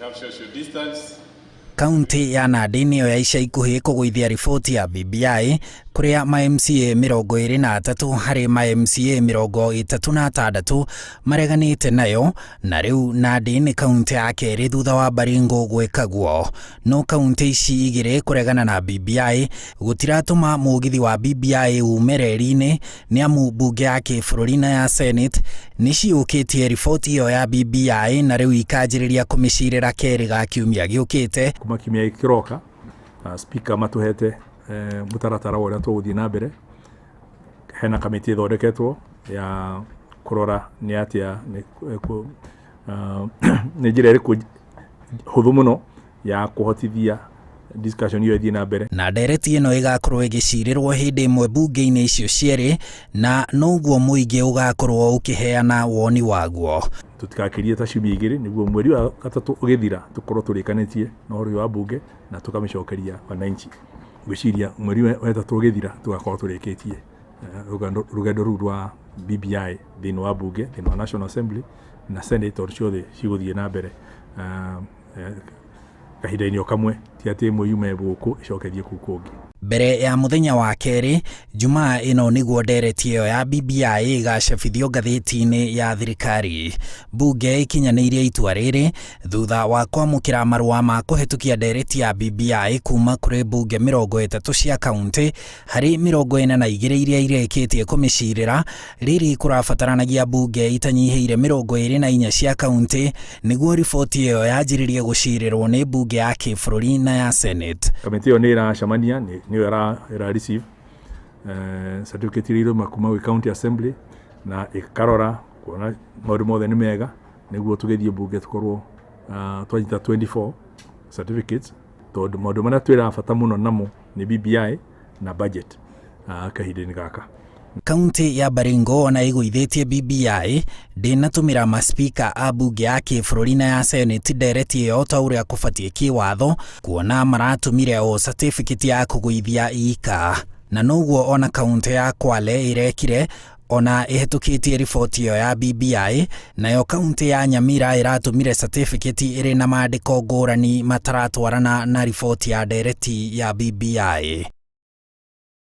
Have social distance. Kaunti ya Nandi nĩyo ya ica ikuhĩ kũgũithia riboti ya BBI, kũrĩa ma MCA 23 harĩ ma MCA 36 mareganĩte nayo, na rĩu Nandi nĩ kaunti ya kerĩ thutha wa Baringo gwĩka guo. No kaunti ici igĩrĩ kũregana na BBI gũtiratũma mũgithi wa BBI ume reri-inĩ, nĩ amu mbunge ya kĩbũrũri na ya Senate nĩ ciũkĩtie riboti ĩyo ya BBI na rĩu ikanjĩrĩria kũmĩcirĩra kerĩ ga kiumia gĩũkĩte. Kuma kiumia gĩkĩ kĩroka, speaker matũhete mũtaratara wa ũrĩa tũgũthiĩ na mbere. Hena kamĩtĩ ĩthondeketwo ya kũrora nĩ atĩa nĩ njĩra ĩrĩkũ hũthũ mũno ya kũhotithia discussion ĩyo ĩthiĩ na mbere. Na ndereti ĩno ĩgakorwo ĩgĩcirĩrwo hĩndĩ ĩmwe mbunge-inĩ icio cierĩ, na noguo mũingĩ ũgakorwo ũkĩheana woni waguo. Tũtigakĩrie ta ciumia 2, nĩguo mweri wa gatatũ ũgĩthira tũkorwo tũrĩkanĩtie na ũhoro ũyũ wa mbunge na tũkamĩcokeria wananchi. Ngwĩciria mweri wa ĩtatũ ũgĩthira tũgakorwo tũrĩkĩtie rũgendo rũu rwa BBI thĩinĩ wa mbunge, thĩinĩ wa National Assembly na Senate, tondũ ciothe cigũthiĩ na mbere kahinda-inĩ o kamwe, ti atĩ ĩmwe yume gũkũ ĩcoke ĩthiĩ kũu kũngĩ. Mbere ya mũthenya wa kerĩ Jumaa ĩno nĩguo ndereti ĩyo ya BBI ĩgacabithio ngathĩti-inĩ ya thirikari. Mbunge ĩkinyanĩirie itua rĩrĩ thutha wa kwamũkĩra marũa ma kũhetũkia ndereti ya BBI kuma kũrĩ mbunge 30 cia kaunti harĩ 42 iria irĩkĩtie kũmĩcirĩra. Rĩrĩ kũrabataranagia mbunge itanyihĩire 24 cia kaunti nĩguo riboti ĩyo yanjĩrĩrie gũcirĩrwo nĩ mbunge ya kĩbũrũri na ya Senate. Kamĩtĩ ĩyo nĩ ĩracemania, nĩyo ĩra receive certificate iria irauma kuma gwĩ county assembly na ĩkarora kuona maũndũ mothe nĩ mega, nĩguo tũgĩthiĩ mbunge tũkorwo twanyita 24 certificates, tondũ maũndũ marĩa twĩra bata mũno namo nĩ BBI na budget kahinda-inĩ gaka. Kaunti ya Baringo ona ĩgũithĩtie BBI ndĩnatũmĩra maspika a mbunge ya kĩbũrũri na ya Senate ndereti ĩyo ta ũrĩa kũbatiĩ kĩwatho, kuona maratũmire o certificate ya kũgũithia ika, na noguo ona kaunti ya Kwale ĩrekire ona ĩhetũkĩtie riboti ĩyo ya BBI. Nayo kaunti ya Nyamira ĩratũmire certificate ĩrĩ na maandĩko ngũrani mataratwarana na riboti ya ndereti ya BBI.